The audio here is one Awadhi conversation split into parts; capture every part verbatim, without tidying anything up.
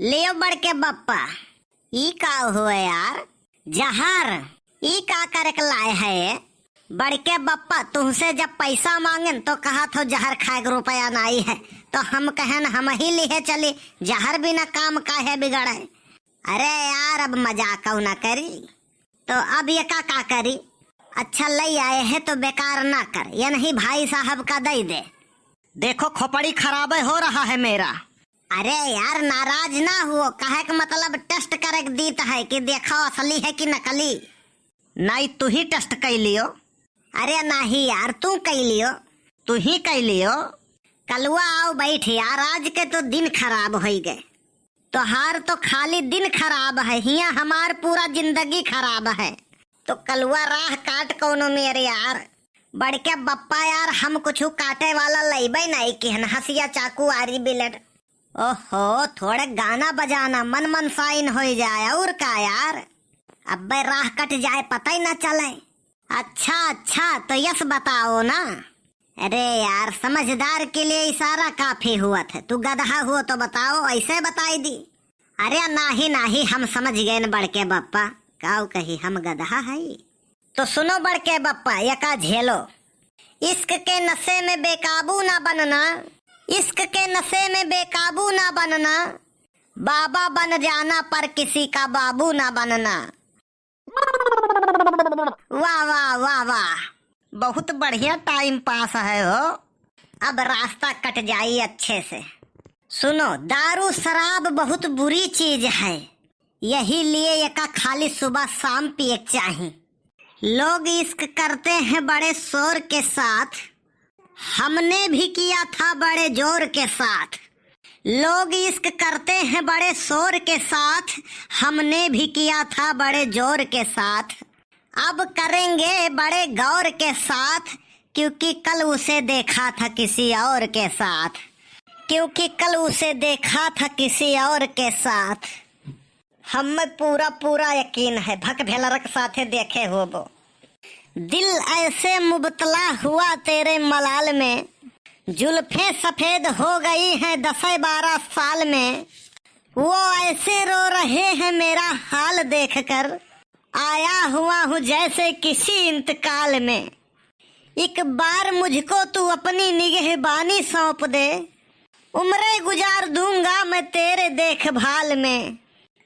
लियो बड़के बप्पा, ई का हुए यार? जहर, ई का करे के लाए है? बड़के बप्पा, तुहसे जब पैसा माँगेन तो कहत हो जहर खाए के रुपया नाई है, तो हम कहेन हमहीं लिहे चली, जहर बिना काम काहे बिगड़े? अरे यार, अब मजाकउ न करी। तो अब ये का, का करी? अच्छा, लई आए है तो बेकार ना कर, ये नहीं भाई साहब का दई दे। देखो, खोपड़ी खराब हो रहा है मेरा। अरे यार, नाराज ना हुओ, कहे के मतलब test करे के दीत है कि देखो असली है कि नकली। नाई, तू ही test कई लियो। अरे नाही यार, तू कई लियो। तू ही कई लियो। कलुआ आओ बैठ यार, आज के तो दिन खराब होई गए। तोहार तो खाली दिन खराब है, हियाँ हमार पूरा जिंदगी खराब है। तो कलुआ राह काट कौनो मेर यार। बड़के बप्पा यार, हम कुछु काटे वाला लइबे नहीं किहन, हंसिया, चाकू, आरी, blade। ओहो, थोड़े गाना बजाना, मन मनसाइन होई जाए, और का यार? अब्बे राह कट जाए, पता ही ना चले। अच्छा, अच्छा, तो यस बताओ ना। अरे यार, समझदार के लिए इशारा काफी हुआ था। तू गदहा हुआ तो बताओ, ऐसे बताई दी। अरे नाही, नाही, हम समझ गए न बड़के बप्पा, काऊ कही हम गदहा हई। तो सुनो बड़के बप्पा, यका झेलो। इश्क के नशे में बेकाबू ना बनना, इश्क के नशे में बेकाबू ना बनना, बाबा बन जाना पर किसी का बाबू ना बनना। वाह, वाह, वाह, वाह, बहुत बढ़िया time pass है हो। अब रास्ता कट जाई अच्छे से। सुनो, दारू शराब बहुत बुरी चीज है, यही लिए एका खाली सुबह शाम पिए के चाही। लोग इश्क करते हैं बड़े शोर के साथ, हमने भी किया था बड़े जोर के साथ। लोग इश्क करते हैं बड़े शोर के साथ, हमने भी किया था बड़े जोर के साथ। अब करेंगे बड़े गौर के साथ, क्योंकि कल उसे देखा था किसी और के साथ, क्योंकि कल उसे देखा था किसी और के साथ। हम्मे पूरा, पूरा यकीन है, भक भेलरक साथे देखे होबो। दिल ऐसे मुबतला हुआ तेरे मलाल में, जुल्फें सफेद हो गई हैं दस बारह साल में। वो ऐसे रो रहे हैं मेरा हाल देखकर, आया हुआ हूँ जैसे किसी इंतकाल में। एक बार मुझको तू अपनी निगहबानी सौंप दे, उम्रें गुजार दूंगा मैं तेरे देखभाल में।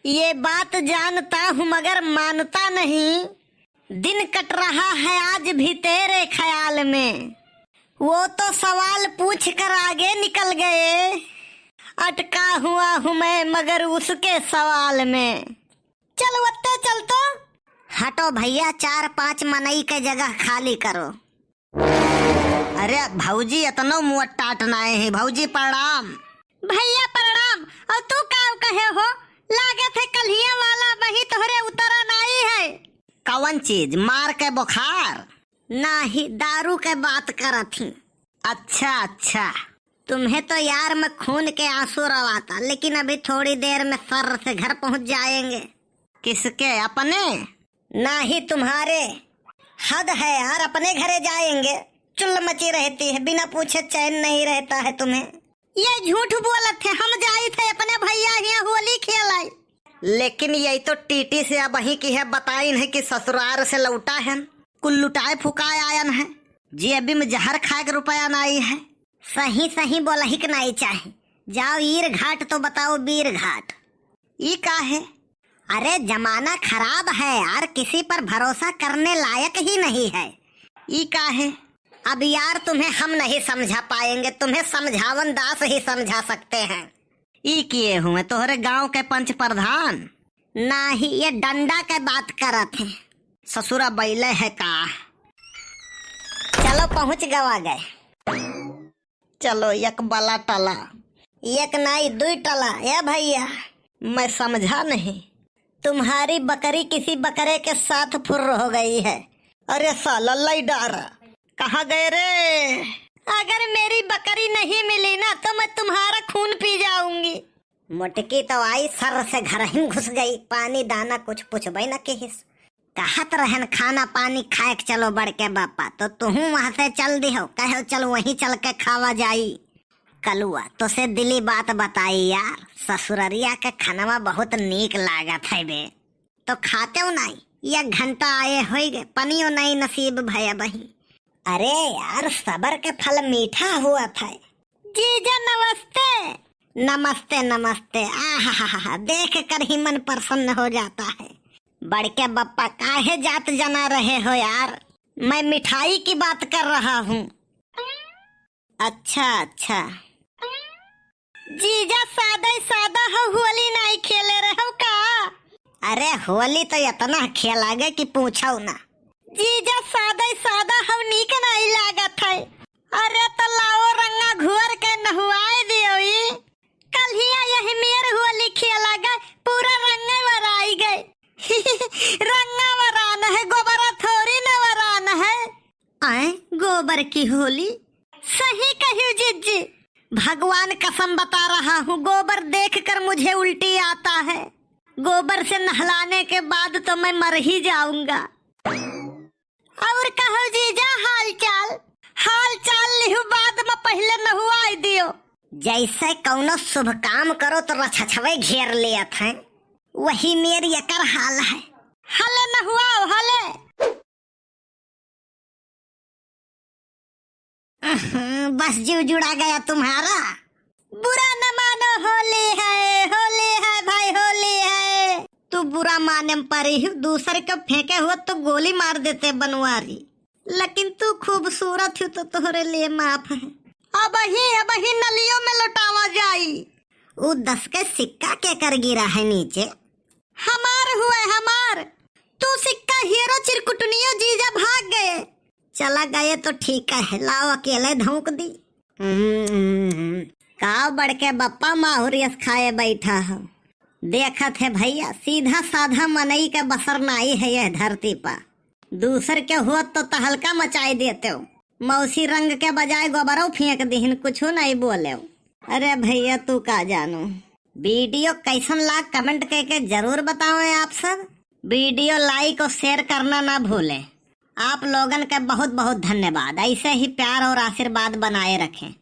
ये बात जानता हूँ मगर मानता नहीं, दिन कट रहा है आज भी तेरे ख्याल में। वो तो सवाल पूछ कर आगे निकल गए, अटका हुआ हूँ मैं मगर उसके सवाल में। चल वत्ते चल तो। हटो भैया, चार पांच मनई के जगह खाली करो। अरे भौजी, इतनो मुँह टाट नाए है। भौजी प्रणाम। भैया प्रणाम। और तू का कहे हो? लागे थे कल्हिया वाला वही तोहरे उतरा नाई है। कवन चीज? मार के बुखार? नाही, दारू के बात करत ही। अच्छा, अच्छा। तुम्हें तो यार मैं खून के आंसू रवाता, लेकिन अभी थोड़ी देर में सर से घर पहुंच जाएंगे। किसके? अपने? नाही, तुम्हारे। हद है यार, अपने घरे जाएंगे। चुल्ल मची रहती है, बिना पूछे चैन नहीं रहता है तुम्हें। ये झूठ बोलत है, हम जाई थे अपने भैया हियां होली खेलाई। लेकिन यही तो टीटी से अबहीं की है, बताइन है कि ससुरार से लौटा है, कुल लुटाए फुकाए आयन है, जेबी में जहर खाए के रुपया नाई है। सही सही बोलही के नाई चाहे। जाओ ईर घाट तो बताओ बीर घाट। ई का है? अरे जमाना खराब है यार, किसी पर भरोसा करने लायक ही नहीं है। ई का है? अब यार तुम्हें हम नहीं समझा पाएंगे, तुम्हें समझावन दास ही समझा सकते हैं। ई किए हुए तोहरे गांव के पंच प्रधान? नाही, ये डंडा के बात करत हैं। ससुरा बैले है का? चलो पहुंच गवा गए। चलो एक बला टला। एक नाई दुई टला। ए भैया, मैं समझा नहीं। तुम्हारी बकरी किसी बकरे के साथ फुर्र हो गई है। अरे साला लई डारा, कहाँ गए रे? अगर मेरी बकरी नहीं मिली ना तो मैं तुम्हारा खून पी जाऊंगी। मोटकी तो आई सर से घर ही घुस गई, पानी दाना कुछ पूछबे न किहिस। कहत रहन खाना पानी खाए के चलो बड़के बापा, तो तुहू वहां से चल दिहो, कहो चल वहीं चल के खावा जाई। कलुआ, तोसे दिली बात बताई यार, ससुररिया के खनवा बहुत नीक लागत है बे। तो खातेउ नाई, एक घंटा आए होइगे, पनियो नाई नसीब भय बही। अरे यार, सबर के फल मीठा होत है। जीजा नमस्ते। नमस्ते, नमस्ते। आहाहाहा, देख कर ही मन प्रसन्न हो जाता है। बड़के बप्पा, काहे जात जना रहे हो यार? मैं मिठाई की बात कर रहा हूँ। अच्छा, अच्छा। जीजा, सादा सादा हो, होली नाई खेले रहो का? अरे, होली तो इतना खेला गे कि पूछो ना। जीजा, सादा सादा हो, नीक नाई लागत है। अरे, तो लाओ रंगा घोर के नहुआए दियो ई। कल्हिया यही मेर होली खेला गे, पूरा रंगे वराई गे। रंगा वरान है, गोबरा थोरी न वरान है। आए, गोबर की होली। सही कहियो जिज्जी, भगवान कसम बता रहा हूँ, गोबर देखकर मुझे उल्टी आता है। गोबर से नहलाने के बाद तो मैं मर ही जाऊंगा। और कहो जीजा, हाल चाल? हाल चाल लिहू, बाद में पहले नहुआई दियो। जैसे कौनो शुभ काम करो तो रछछवे घेर लेत हैं, वही मेर एकर हाल है। हले नहुआओ, हले। अहं, बस जीव जुड़ा गया तुम्हारा। बुरा न मानो, होली है, होली है भाई, होली है। तू बुरा माने में परी हो, दूसर के फेंके हुआ तो गोली मार देते बनवारी, लेकिन तू खूबसूरत हो तो तोहरे लिए माफ है। अबही, अबही नलियों में लौटावा जाई। उ दस के सिक्का के कर गिरा है नीचे? हमार हुए, हमार। तू सिक्का हेरो चिरकुटनियो जीजा भाग गए। चला गए तो ठीक है, लाओ अकेले धौंक दी। हम्म, का बड़के बप्पा माहुर यस खाए बैठा हो? देखत है भैया, सीधा साधा मनई के बसर नाई है यह धरती पा। दूसर के होत तो तहलका मचाए देते हो। मौसी रंग के बजाय गोबरो फेंक दिहिन, कुछो नहीं बोले। अरे भैया, तू का जानो। वीडियो कैसन लाग, comment करके जरूर बतावें आप सब। वीडियो like और share करना ना भूलें। आप लोगन के बहुत बहुत धन्यवाद, ऐसे ही प्यार और आशीर्वाद बनाए रखें।